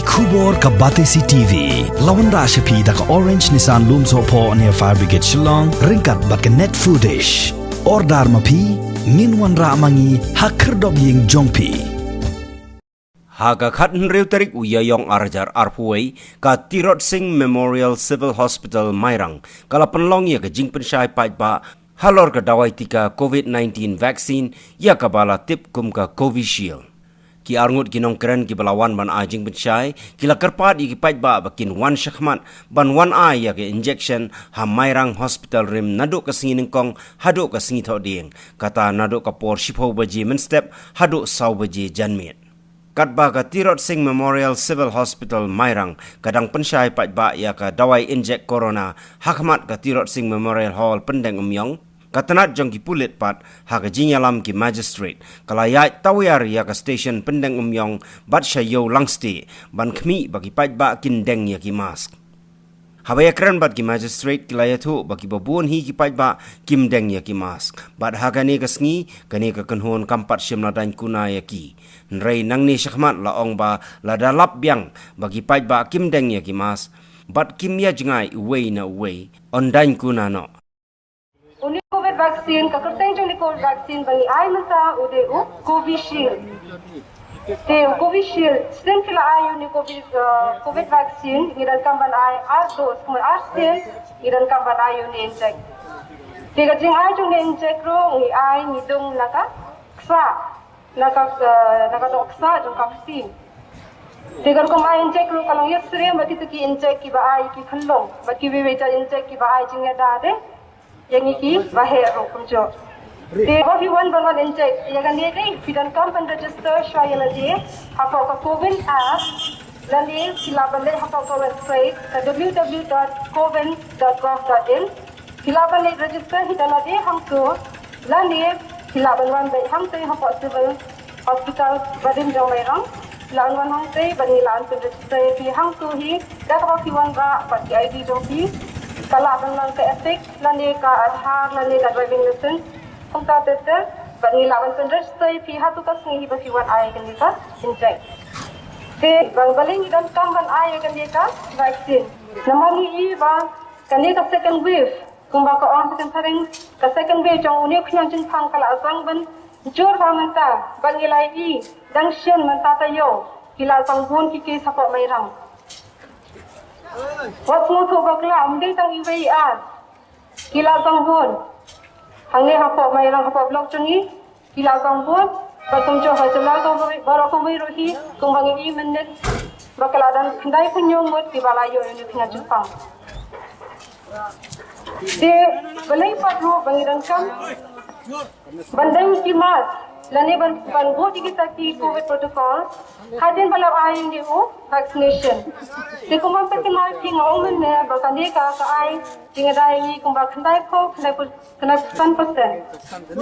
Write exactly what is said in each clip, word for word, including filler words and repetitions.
Khubor ka Batesi T V. La wanrah sha phi da ka Orange Nissan Lumsohphoh near Fire Brigade Shillong, ryngkat bad ka Net Foodish. Order ma phi, ngin wanrah ma ngi ha khyrdop ïing jong phi. Ha ka khathynriew tarik u Ïaïong arhajar arphew, ka Tirot Sing Memorial Civil Hospital Mairang ka la pynlong ïa ka jingpynshai paidbah halor ka dawai tika covid nineteen vaccine ïa kaba la tip kum ka Covishield. Ki arngut ki nongkren kiba la wan ban ai jingpynshai ki la kyrpad ïa ki paidbah ba kin wan shakhmat ban wan ai ïa ka injection ha Mairang Hospital rim naduh ka sngi nyngkong haduh ka sngi thohdieng, kata naduh ka por shiphew baje mynstep haduh saw baje janmiet. Katba ka Tirot Sing Memorial Civil Hospital Mairang ka dang pynshai paidbah ïa ka dawai injek corona hakhmat ka Tirot Sing Memorial Hall Pyndengumiong, ka tnat jong ki pulit pat ha ka jingïalam ki magistrate ka la ïaid tawiar ïa ka station Pyndengumiong bad sha Ïew Langstieh ban khmih ba ki paidbah kin deng ïa ki mask. Haba ïakren bad ki magistrate ki la ïathuh ba kiba bun hi ki paidbah kim deng ïa ki mask. Bad ha kane ka sngi, kane ka kynhun kam pat shym la daiñ kuna ïa ki. Hynrei nangne shakhmat la ong ba lada lap biang ba ki paidbah kim deng ïa ki mask bad kim ïa jngai uwei na uwei, yn daiñ kuna noh. Une u covid vaccine, ka kyrteng jong une u covid vaccine ba ngi ai mynta u dei u Covishield. Te u Covishield, shisien phi la ai une u covid, uh, covid vaccine, ngi donkam ban ai ar dose, kumne ar sien ngi donkam ban ai une u injek. Te ka jingai jong une u injek ruh ngi ai, ngi dung na ka ksah, na ka, uh, na ka dohksah jong ka vaccine. Te ka rukom ai injek ruh ka long ïasyriem bad kita ki injek kiba ai ki khyllung, bad kiwei wei jait injek kiba ai jingïada de ïa ngi kiba heh ruh kumjuh. Te haba phi wan ban wan injek, ïa kane de phi donkam ban register shuwa ïa lade hapoh ka CoWIN app, lane phi lah ban leit hapoh ka website ka w w w dot cowin dot gov dot in. Phi lah ban leit register hi da lade hangto, lane phi lah ban wan beit hangtei hapoh Civil Hospital barim jong Mairang. Phi lah ban wan hangtei bad ngi lah ban pynregister ïa phi hangto hi, da kaba phi wanrah bad ki I D jong phi. Ka lah ban long ka EPIC, lane ka Aadhaar, lane ka driving license. Kumta ter ter, bad ngi lah ban pynregister ïa phi hato ka sngi hi ba phi wan ai kane ka injek. Te, ba, balei ngi donkam ban ai ïa kane ka vaccine? Namar ngi i ba kane ka second wave, kumba ka ong ha ka phareng, ka second wave jong une u khñiang jingphang ka la sdang ban jur bha mynta, bad ngi la i, dang shen mynta taïew, ki la sdang bun ki case hapoh Mairang. Wat sngewthuh bakla, ym dei tang iwei i ar. Ki la sdang bun. Hangne hapoh Mairang, hapoh block jong ngi, ki la sdang bun. Bad kumjuh ha jylla jong ngi baroh kawei ruh hi, kumba ngi i mynnin, ba ka la don khyndai phew hynñiew ngut kiba la ïoh ïa une u khñiang jingphang. Te balei pat ruh ba ngi donkam ban deng ki mask, lane ban, ban bud ïa kita ki covid protocol hadien ba la ai ïa une u vaccination? Te kumba pat ki mask ki, nga ong mynne ba kane ka, ka ai jingïada ïa ngi kumba khyndai phew, khyndai phew, khyndai phew san percent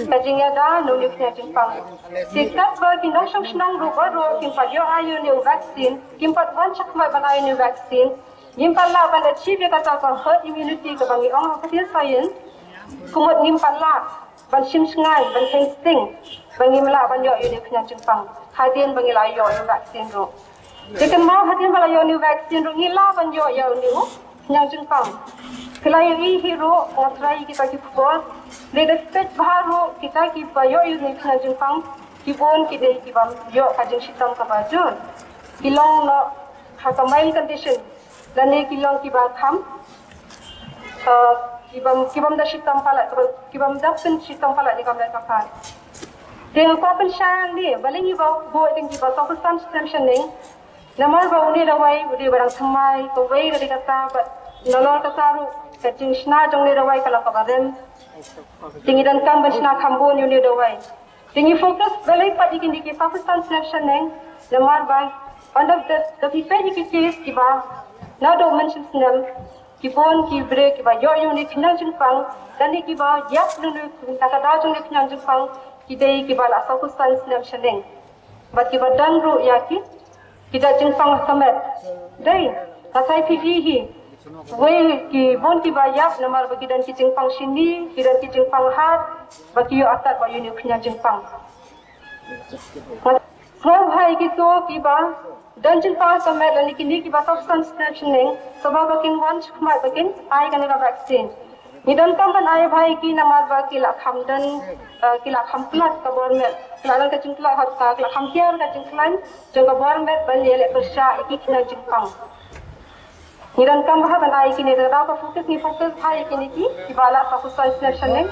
ka jingïada na une u khñiang jingphang. Te katba ki nongshong shnong ruh baroh kim pat ïoh ai ïa une u vaccine, kim pat wan shakhmat ban ai ïa une u vaccine, ngim pat lah ban achieve ïa kata ka herd immunity kaba ngi ong ha ka ktien science. Kumno ngim pat lah ban shim shngaiñ, ban kheiñ sting, ba ngim lah ban ïoh ïa une u khñiang jingphang hadien ba ngi la ïoh ïa u vaccine ruh. Te kynmaw, hadien ba la ïoh une u vaccine ruh ngi lah ban ïoh ïa une u khñiang jingphang. Phi la ïohi hi ruh, nga tharai ïa kita ki khubor, lada peit bha ruh kita kiba ïoh ïa une u khñiang jingphang, ki bun ki dei kiba ïoh ka jingshitom kaba jur. Ki long noh ha ka mild condition, lane ki long kiba kham, eh, kibym, kibym da shitom palat, kiba, kibym da pynshitom palat ïa ka mlien ka phad. Te nga kwah pynshai hangne, balei ngi buh ïa kiba sawphew san snem shaneng. Namar ba une u dawai u dei ba dang thymmai, kawei ka dei kata, bad nalor kata ruh ka jingshna jong une u dawai ka long kaba rem. Te ngi donkam ban shna kham bun ïa une u dawai. Te ngi focus balei pat ïa kine ki sawphew san snem shaneng, namar ba ynda da, da phi peit ïa ki case kiba naduh mynshem snem, ki bun ki briew kiba ïoh ïa une u khñiang jingphang, lane kiba ïap na une, na ka daw jong une u khñiang jingphang, ki dei kiba la sawphew san snem shaneng. Bad kiba don ruh ïa ki, ki jait jingpang ha ka met. Dei, nga tharai phi i hi. Wei ki bun kiba ïap namar ba ki don ki jingpang shini, ki don ki jingpang heart, ba ki ïoh attack bad ïa une u khñiang jingpang. Nga, Sngewbha ïa kito kiba don jingpang ka met lane kine kiba sop san snem shaneng, sngewbha ba kin wan shakhmat ba kin ai kane ka vaccine. Ngi donkam ban ai bha ïa ki namar ba ki la kham don, eh, ki la kham pynlait ka bor met, ki la don ka jingpynlait hok ka, ki la kham hiar ka jingkhlaiñ jong ka bor met ban ïaleh pyrshah ïa ki khñiang jingpang. Ngi donkam bha ban ai kine, da ka focus ngi focus bha ïa kine ki kiba la sop san snem shaneng,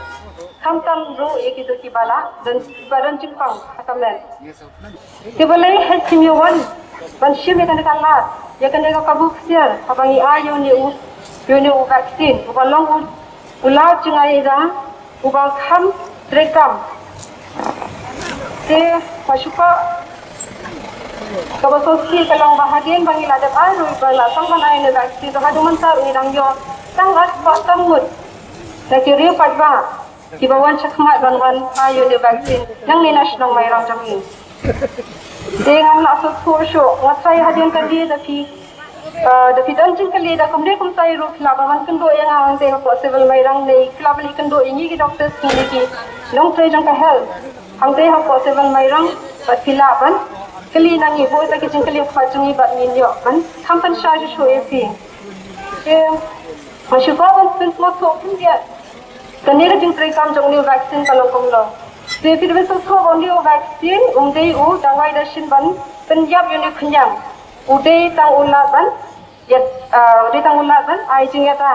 khamtam ruh ïa kito kiba la don, kiba don jingpang ha ka met. Te balei hynrei ym ïoh wan ban shim ïa kane ka lad, ïa kane ka kabu ksiar haba ngi ai ïa une u, ïa une u vaccine uba long u, u lad jngai da uba kham treikam. Te ha shuwa kaba sngewsih ka long ba hadien ba ngi la dep ai ruh ba la sdang ban ai ïa une u vaccine, to haduh mynta ruh ngi dang ïoh tang arspah san ngut na ki riew paidbah kiba wan shakhmat ban wan ai ïa une u vaccine nangne na shnong Mairang jong ngi. Te ngam lah sngewthuh shuh, nga tharai hadien kane da phi, eh, da phi don jingkylli da kumne kumtai ruh phi lah ban wan kynduh ïa nga hangtei hapoh Civil Mairang ne phi lah ban ïakynduh ïa ngi ki doctors ne ki nongtrei jong ka health hangtei hapoh Civil Mairang bad phi lah ban kylli na ngi, buh ïa ki jingkylli hapoh jong ngi bad ngin ïoh ban kham pynshai shuh shuh ïa phi. Te nga shu kwah ban pynsngewthuh khyndiat, kane ka jingtreikam jong une u vaccine ka long kumno. Te phi dei ban sngewthuh ba une u vaccine um dei u dawai dashin ban pynïap ïa une u khñiang. U dei tang u lad ban ïa, ah, u dei tang u lad ban ai jingïada.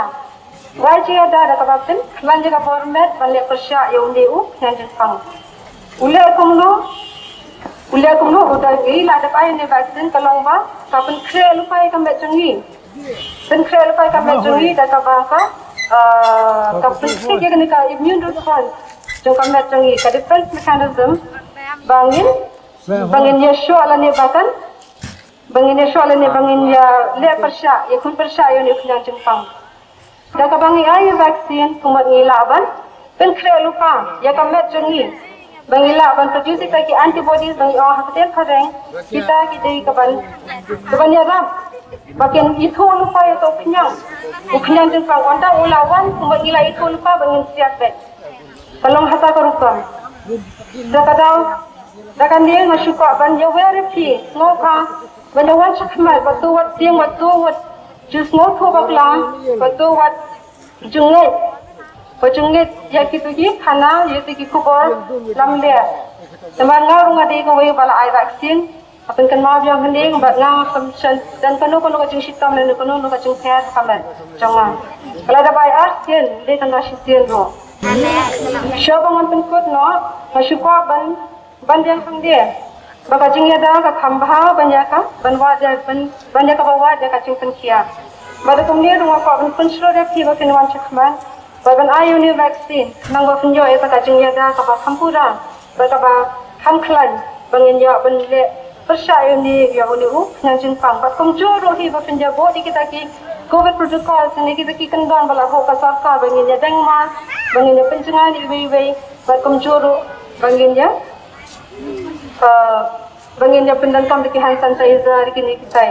Wai jingïada da kaba pynkhlaiñ ïa ka bor met ban leh pyrshah ïa une u khñiang jingpang. U leh kumno, u leh kumno, u dei, ngi la dep ai une u vaccine ka long ba ka pynkhreh lypa ïa ka met jong ngi. Pynkhreh lypa ïa ka met jong ngi da kaba ka, ah, ka pynkhreh ïa kane ka immune response jong ka met jong ngi, ka defense mechanism, ba ngin, ba ngin ïashoh lane ba kan, ba ngin ïashoh lane ba ngin ïaleh pyrshah, ïakhun pyrshah ïa une u khñiang jingpang. Da kaba ngi ai ïa u vaccine kumno ngi lah ban pynkhreh lypa ïa ka met jong ngi, ba ngi lah ban produce kita ki antibodies ba ngi ong ha ka ktien phareng, kita ki dei kaban, kaban ïarap ba kin ithuh lypa ïa uto u khñiang, u khñiang jingpang. Ynda u la wan kumno ngi la ithuh lypa ba ngin siat beit. Ka long hata ka rukom. Da ka daw, da kane nga shu kwah ban ïawer ïa phi, sngewbha ban ïa wan shakhmat, wat to wat tieng, wat to wat ju sngewthuh bakla, wat to wat jngai, wat jngai ïa kito ki khana, ïa kito ki khubor lamler. Namar nga ruh nga dei kawei ba la ai vaccine, nga pynkynmaw biang hangne, bad nga ngam shym don kano kano ka jingshitom lane kano kano ka jingpher ha ka met jong nga. Nga la dep ai ar sien, dei tang ka shisien ruh. Shuwa ba ngan pynkut noh, nga shu kwah ban, ban biang hangne ba ka jingïada ka kham bha ban ïa ka, ban wad ïa, ban, ban ïa kaba wad ïa ka jingpynkhiah. Bad da kumne ruh nga kwah ban pynshlur ïa phi ba phin wan shakhmat, bad ban ai une u vaccine, khnang ba phin ïoh ïa ka jingïada kaba kham pura bad kaba kham khlaiñ, ba ngin ïoh ban leh pyrshah ïa une, ïa une u khñiang jingpang. Bad kumjuh ruh hi ba phin ïa buh ïa kita ki covid protocol, ne kita ki kyndon ba la buh ka sorkar, ba ngin ïa deng mask, ba ngin ïa pynjngai iwei iwei, bad kumjuh ruh ba ngin ïa, eh, ba ngin ïa pyndonkam da ki hand sanitizer, da kine kitai,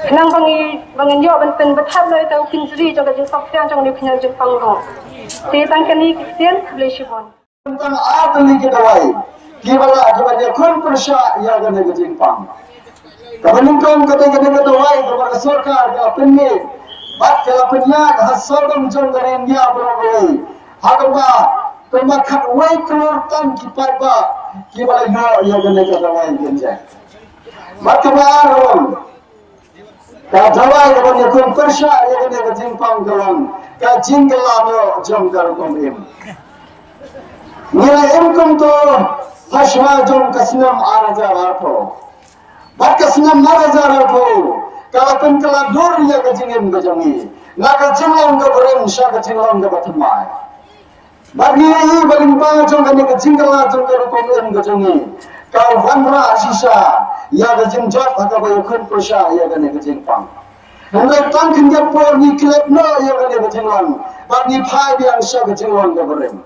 khnang ba ngin, ba ngin ïoh ban pynbthah noh ïa uta u kynjri jong ka jingsngewthuh jong une u khñiang jingpang ruh. Te tang kane ki ktien, khublei shibun. Tang ar tylli ki dawai kiba la, kiba ïakhun pyrshah ïa kane ka jingpang. Kaba nyngkong ka dei kane ka dawai kaba ka sorkar ka pynmih bad ka la pynïaid ha sawdong jong ka ri India baroh kawei. Ha kaba, kaba khatwei klur tam ki paidbah kiba la ïoh ïa kane ka dawai ka jingpang. Bad kaba ar, ka dawai kaba ïakhun pyrshah ïa kane ka jingpang ka long ka jingkylla noh jong ka rukom im. Ngi la im kumto ha shuwa jong ka snem ar hajar arphew. Bad ka snem ar hajar arphew ka la pynkylla dur ïa ka jingim ka jong ngi na ka jinglong kaba rim sha ka jinglong kaba thymmai. Bad ngi ïohi ba lyngba jong kane ka jingkylla jong ka rukom im ka jong ngi, ka wanrah shisha ïa ka jingjop ha kaba ïakhun pyrshah ïa kane ka jingpang. Hynrei tang khyndiat por ngi klet noh ïa kane ka jinglong bad ngi phai biang sha ka jinglong kaba rim.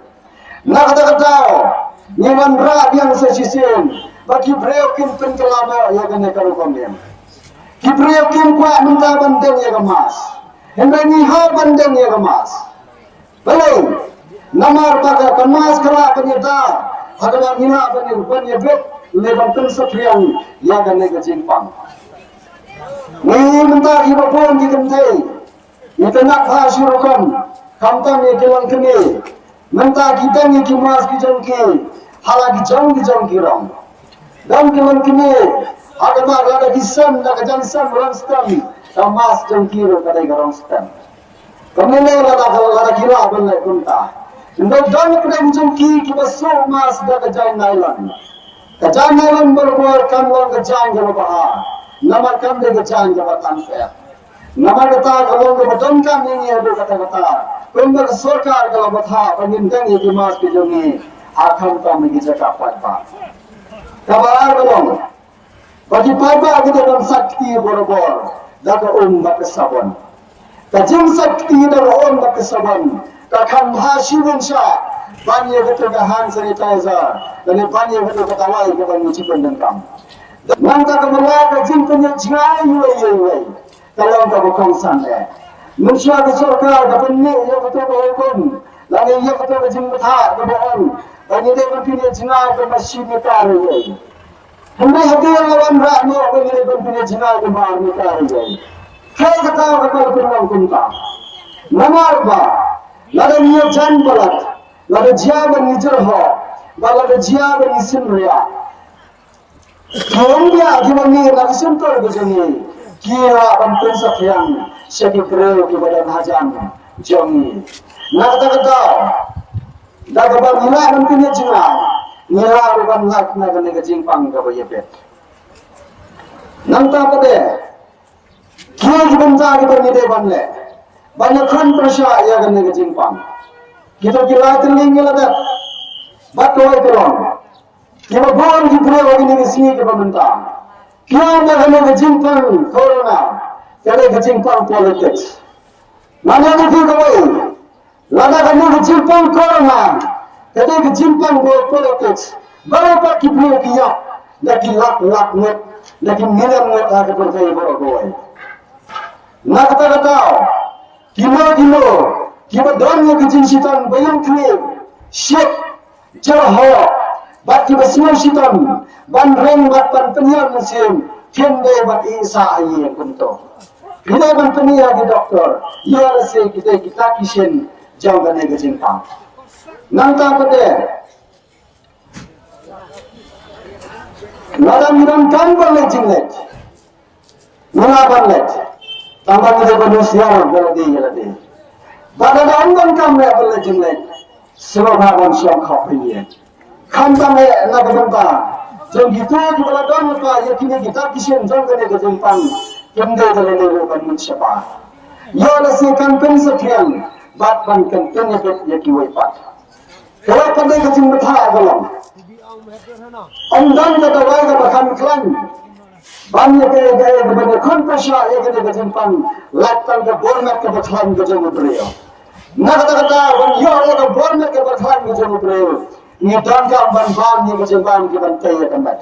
Na kata ka daw ngi wanrah biang sa shisien ba ki briew kim pynkylla noh ïa kane ka rukom im. Ki briew kim kwah mynta ban deng ïa ka mask, hynrei ngi hap ban deng ïa ka mask. Balei? Namar ba ka, ka mask ka lah ban ïada ha kaba ngi lah ban ïa, ban ïabit Ngi ban pynsaphriang ïa kane ka jingpang. Ngi mynta kiba bun ki kynthei, ngi tnat bha shi rukom, khamtam ïa ki longkmie. Mynta ki dang ïa ki mask ki jong ki ha la ki jong ki jong ki rong. Dang ki longkmie ha ka mar lada ki sem da ka jan sem rong stem, ka mask jong ki ruh ka dei ka rong stem. Kumne lada ka, lada ki lah ban leh kumta. Ynda don pdeng jong ki kiba suh mask da ka jaiñ nylon. Ka jaiñ nylon barabor kam long ka jaiñ kaba bha. Namar kam dei ka jaiñ kaba tang pep. Namar kata ka long kaba donkam ïa ngi haduh katta katta. Kumba ka sorkar ka la bthah ba ngin deng ïa ki mask ki jong ngi ha khamtam ïa ki jaka paidbah. Kaba ar ka long ba ki paidbah ki dei ban sait kti barabor da ka um bad ka sabon. Ka jingsait kti da ka um bad ka sabon ka kham bha shibun shah ban ïa kata ka hand sanitizer lane ban ïa kata ka dawai kaba ngi shu pyndonkam. Nangta kaba lai, ka jingpynïaid jngai uwei ïa uwei ka long kaba kongsan eh. Mynshuwa ka sorkar ka pynmih ïa kata ka hukum lane ïa kata ka jingbthah kaba ong ba ngi dei ban pynïaid jngai kumba shi mitar uwei. Hynrei hadien la wanrah noh ba ngi dei ban pynïaid jngai kumba ar mitar uwei. Kaei kata kaba la pynlong kumta? Namar ba lada ngi ïajan palat, lada jia ba ngi jyrhoh bad lada jia ba ngi symriah, ki umbiah kiba mih na ki syntol ki jong ngi ki lah ban pynsaphriang sha ki briew kiba don hajan jong ngi. Na kata ka daw, da kaba ngi lah ban pynïaid jngai, ngi lah ruh ban lait na kane ka jingpang kaba ïabit. Nangta pat de, kiei ki bynta kiba ngi dei ban leh ban ïakhun pyrshah ïa kane ka jingpang? Kita ki lai tylli ngi la dep. Bad kawei ka long, kiba bun ki briew ha kine ki sngi kiba mynta ki ong ba kane ka jingpang corona ka dei ka jingpang politics. Mano ngi phi kawei, lada kane ka jingpang corona ka dei ka jingpang politics, balei pat ki briew ki ïap da ki lak lak ngut, da ki million ngut ha ka pyrthei baroh kawei? Na kata ka daw, kino kino kiba don ïa ka jingshitom ba ïeng khlieh, shit, jyrhoh bad kiba sngew shitom ban ring bad ban pynïar mynsiem, kin dei ban ïeh sah ha ïing kumto. Ki dei ban pyni ha ki doktor, ïoh lehse ki dei kita ki shin jong kane ka jingpang. Nangta pat de, lada ngi donkam ban leit jingleit, ngi lah ban leit. Tang ba ngi dei ban husiar ïa lade ïa lade. Bad lada ym donkam leh ban leit jingleit, sngewbha ban shong khop ha ïing. Khamtam eh na ka bynta jong kito kiba la don lypa ïa kine kita ki shin jong kane ka jingpang, kim dei da lade ruh ban mih shabar. Ïoh lehse kan pynsaphriang bad ban pynïabit ïa kiwei pat. Kawei pat de ka jingbthah ka long, ym don ka dawai kaba kham khlaiñ ban ïa ka, ka, ka ban ïakhun pyrshah ïa kane ka jingpang, lait tang ka bor met kaba khlaiñ ka jong u briew. Na kata ka daw, ban ïoh ïa ka bor met kaba khlaiñ ka jong u briew, ngi donkam ban bam ïa ka jingbam ki ban tei ïa ka met.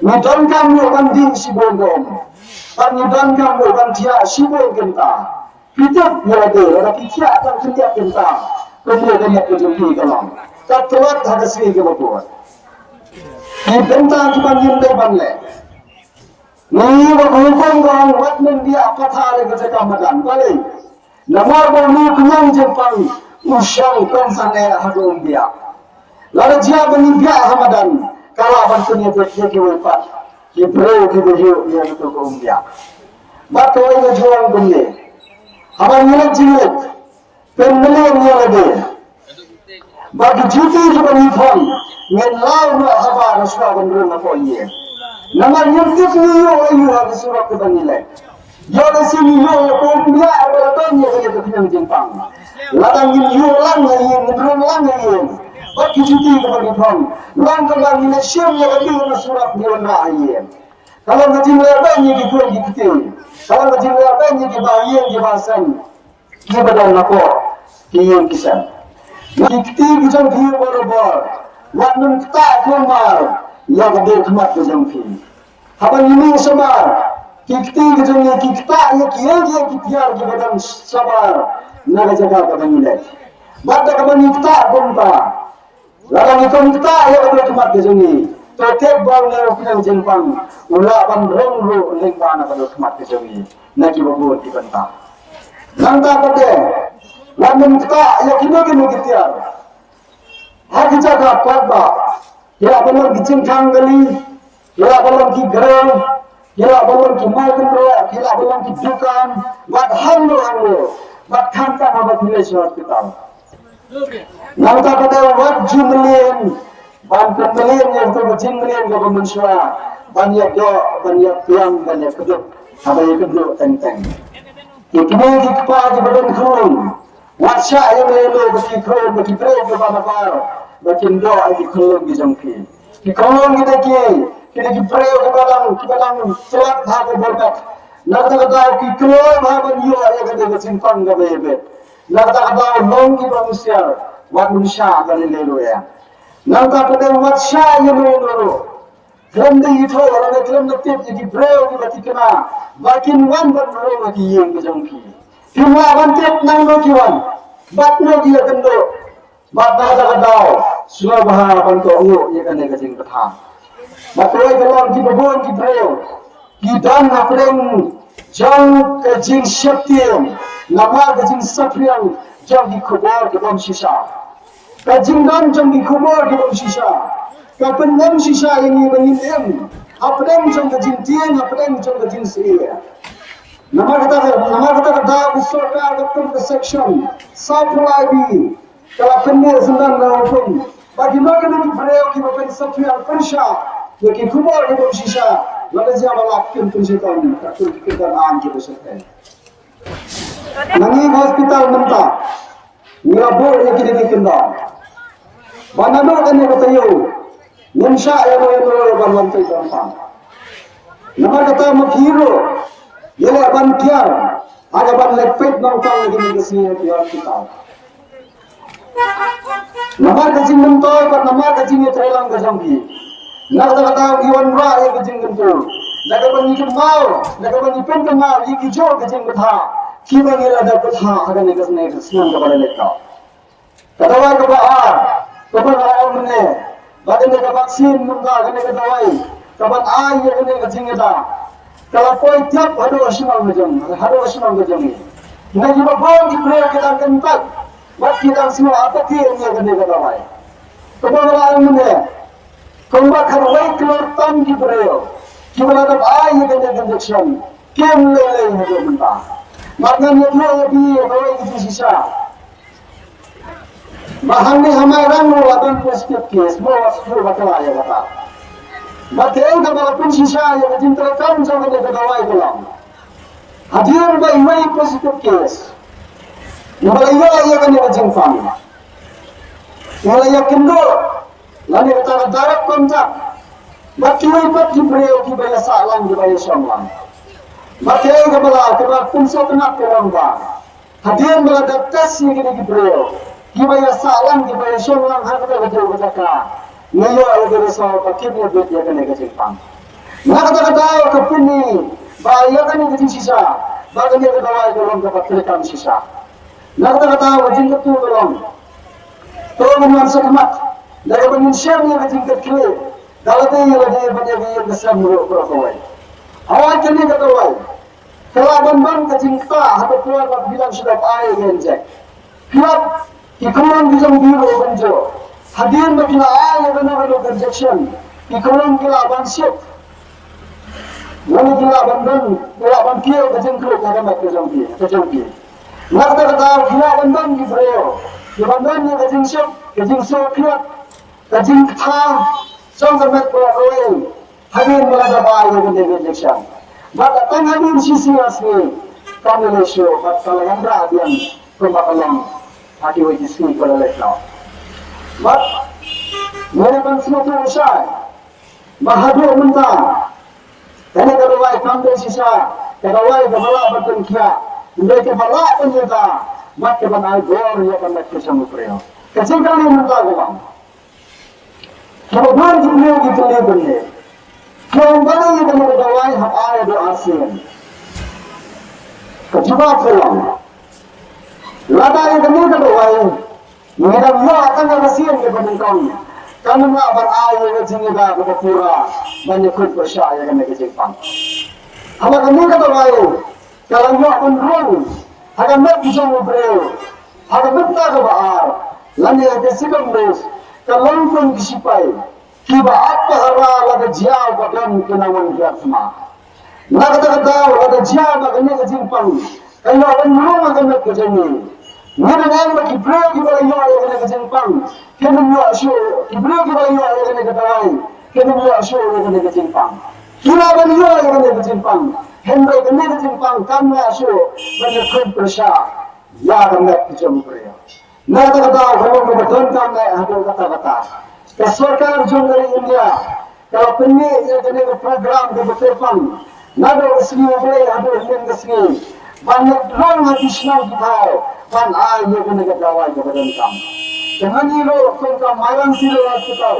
Ngi donkam ruh ban dih shibun ka um, bad ngi donkam ruh ban thiah shibun kynta. Phi tip ïa lade, lada phi thiah tang khyndiat kynta, kumno ka met ka jong phi ka long? Ka tlot ha ka sngi kaba bud. Ki bynta kiba ngim dei ban leh. Ngi, ba ka hukum ka ong wat nym biah pathar ha ka jaka madan. Balei? Namar ba une u khñiang jingpang u shong kongsan eh ha ka umbiah. Lada jia ba ngi biah ha madan, ka lah ban pynïabit ïa kiwei pat ki briew kiba ïoh ïa kito ka umbiah. Bad kawei ka jingong kumne, haba ngi leit jingleit, pynmlien ïa lade. Ba ki juti kiba ngi phong, ngin law noh habar shuwa ban rung hapoh ïing. Namar ngim tip ngi ïoh aïu ha ka surok kaba ngi leit. Ïoh lehse ngi ïoh ïa ka umbiah ba la don ïa kane ka khñiang jingpang. Lada ngin ïoh lang ha ïing, ngin rung lang ha ïing, bad ki juti kiba ngi phong, long kumba ngin ïa shim ïa ka ding na surok ngi wanrah ha ïing. Ka long ka jinglehbeiñ ïa ki khun ki kti. Ka long ka jinglehbeiñ ïa ki bahaïing ki bahasem kiba don hapoh ki ïing ki sem. Ki kti ki jong phi barabor, wat nym ktah kulmar ïa ka dei khmat ka jong phi. Haba ngi mih shabar, ki kti ki jong ngi ki ktah ïa kiei kiei ki tiar kiba don shabar na ka jaka kaba ngi leit. Bad da kaba ngi ktah kumta, lada ngi khlem ktah ïa ka dei khmat ka jong ngi, To te bang ne u khnang jingpang u lah ban rong ruh lyngba na ka dohkhmat ka jong ngi na kiba bun ki bynta. Nangta pat de wat nym ktah ïa kino kino ki tiar ha ki jaka paidbah. Ki lah ban long ki jingkhang kali, ki lah ban long ki ground, ki lah ban long ki mai kynroh, ki lah ban long ki dukan, bad hangno hangno, bad khamtam haba phi leit sha hospital. Nangta pat de wat ju mlien ban pynmlien ïa kato ka jingmlien kaba mynshuwa ban ïa doh, ban ïa piang, ban ïa kdup, haba ïa kdup teng teng. Ki kmie ki kpa kiba don khun, wat shah ïa mano ba ki khun ba ki briew kiba nabar ba kin doh ïa ki khyllung ki jong ki. Ki khyllung ki dei ki, ki dei ki briew kiba dang, kiba dang slat ha ka bor kat. Na kata ka daw ki khlung ha ban ïoh ïa kata ka jingpang kaba ïa bit. Na kata ka daw long kiba husiar, wat nym shah ban ïaleh ruh ïa. Nangta pat de wat shah ïa mano ruh. Khlem da ithuh lane khlem da tip ïa ki briew kiba thikna ba kin wan ban rung ha ki ïing ki jong ki. Kim lah ban tip nangno ki wan bad no ki ïakynduh. Bad na kata ka daw sngewbha ban kohnguh ïa kane ka jingbatai. Bad kawei ka long kiba bun ki briew ki don hapdeng jong ka jingsheptieng namar ka jingsaphriang jong ki khubor ki bym shisha. Ka jingdon jong ki khubor ki bym shisha ka pyndem shisha ïa ngi ba ngin im hapdeng jong ka jingtieng, hapdeng jong ka jingsyier. Namar kata ka, namar kata ka daw ka sorkar ka kum ka section saw phew lai B ka la pynmih syndon na hukum ba kino kino ki briew kiba pynsaphriang pynshah ïa ki khubor ki bym shisha, lada jia ba la kum pynshitom ka kum ki kyndon aiñ kiba shisha. Na ngi ka hospital mynta ngi la buh ïa kine ki kyndon. Ba naduh kane ka taïew ngim shah ïa no ïa no ban wan peit ban pang. Namar kata ma phi ruh ïaleh ban kiar ha ka ban leit peit nongpang ïa kine ki sngi ha ki hospital. Namar ka jingmyntoi bad namar ka jingïatreilang ka jong ki. Na kata ka daw ngi wanrah ïa ka jingkyntu da kaba ngi kynmaw, da kaba ngi pynkynmaw ïa ki juh ka jingbthah kiba ngi la dep bthah ha kane ka snem, ka snem kaba la leit noh. Ka dawai kaba ar kaba nga la ong mynne, ba kane ka vaccine mynta, kane ka dawai kaban ai ïa kane ka jingïada ka la poi thiah haduh shnong ka jong, haduh shnong ka jong ngi. Ngi kiba bun ki briew ki dang kyntait bad ki dang sngew apathy ïa kane ka dawai. Kaba nga la ong mynne, kumba khatwei klur tam ki briew kiba la dep ai ïa kane ka injection kim lei lei haduh mynta. Bad ngan ïathuh ïa phi ïa kawei ka jingshisha. Ba hangne ha Mairang ruh la don positive case, mo wa shu bakla ïa kata. Ba te eng kaba la pynshisha ïa ka jingtrei kam jong kane ka dawai ka long hadien ba iwei positive case, naba la ïoh ïa kane ka jingpang, naba la ïakynduh lane kata ka direct contact bad kiwei pat ki briew kiba ïasah lang, kiba ïashong lang. Ba te eng kaba la, kaba pynsngewtynnat ka long ba hadien ba la dep test ïa kine ki briew kiba ïasah lang, kiba ïashong lang ha kata ka juh ka jaka, ngi ïoh ïa ka result ba kim ïabit ïa kane ka jingpang. Na kata ka daw ka pyni ba ïa kane ka jingshisha ba kane ka dawai ka long kaba treikam shisha. Na kata ka daw ka jingkyntu ka long, to ngin wan shakhmat da kaba ngin shem ïa ka jingkitkhlieh da lade ïa lade bad ïa ka ïing ka sem ruh baroh kawei. Hooid, kane ka dawai ka lah ban ban ka jingktah ha ka por ba phi dang shu dep ai ïa ka injek. Phi ïoh ki khunlung ki jong phi ruh ban jur. Hadien ba ki la ai ïa kano kano ka injection, ki khunlung ki lah ban shit. Lane ki lah ban ban, ki lah ban kiew ka jingkhluk ha ka met ka jong phi, ka jong phi. Na kata ka daw ki lah ban ban ki briew kiban don ïa ka jingshit, ka jingsuk khlieh, ka jingktah jong ka met baroh kawei. Hadien ba la dep ai ïa kane ka injection. Bad tang hadien shisha sngi kam lei shuh bad ka la wanrah biang kumba ka long ha kiwei ki sngi ba la leit noh. Bad ngi dei ban sngewthuh shai ba haduh mynta kane ka dawai kam dei shisha ka dawai kaba lah ban pynkhiah, hynrei kaba lah ban ïada bad kaban ai bor ïa ka met ka jong u briew. Ka jingkylli mynta ka long, kiba bun ki briew ki kylli kumne, phi ong balei ïa kane ka dawai hap ai haduh arsien? Ka jubab ka long, lada ïa kane ka dawai ngi dang ïoh tang ha ka sien kaba nyngkong, Kam lah ban ai ïa ka jingïada kaba pura ban ïakhuid pyrshah ïa kane ka jingpang. Haba kane ka dawai ka la ïoh ban rung ha ka met ka jong u briew, ha ka bynta kaba ar, lane ha ka second dose, ka long kum ki sipai kiba ap pahara lada jia ba don ki nongwan hiar thma. Na kata ka daw lada jia ba kane ka jingpang ka ïoh ban rung ha ka met ka jong ngi, ngi dang ong ba ki briew kiba la ïoh ïa kane ka jingpang kin ym ïoh shuh, ki briew kiba la ïoh ïa kane ka dawai kin ym ïoh shuh ïa kane ka jingpang. Ki lah ban ïoh ïa kane ka jingpang, hynrei kane ka jingpang kam lah shuh ban ïakhuid pyrshah ïa ka met ka jong u briew. Na kata ka daw ka long kaba donkam eh haduh katta katta. Ka sorkar jong ka ri India ka la pynmih ïa kane ka program kaba kyrpang naduh ka sngi U Blei haduh hynnin ka sngi ban leit rung ha ki shnong ki thaw ban ai ïa kane ka dawai kaba donkam. Te ma ngi ruh kum ka Mairang Civil Hospital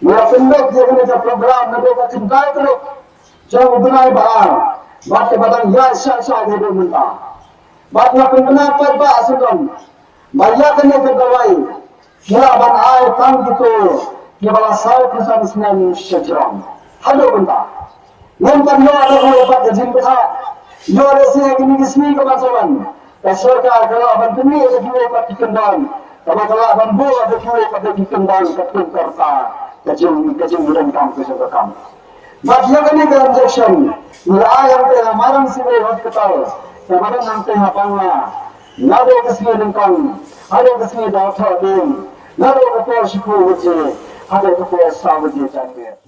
ngi la pynbeit ïa kane ka program naduh ka khyndai tarik jong u bnai ba ar bad kaba dang ïaid shah shah haduh mynta. Bad nga pynbna paidbah syndon ba ïa kane ka dawai ki lah ban ai tang kito kiba la saw phew san snem sha jrong. Haduh mynta ngim pat ïoh da kawei pat ka jingbthah. Ïoh lehse ha kine ki sngi kiban sa wan ka sorkar ka lah ban pynmih da kiwei pat ki kyndon kaba ka lah ban buh da kiwei pat ki kyndon katkum ka rta ka jing ka jingdonkam ka jong ka kam. Bad ïa kane ka injection ngi la ai hangtei ha Mairang Civil Hospital kaba don hangtei ha Bangla. Naduh ka sngi nyngkong haduh ka sngi Dawthoh Dieng, naduh ka por shiphew baje haduh ka por saw baje janmiet.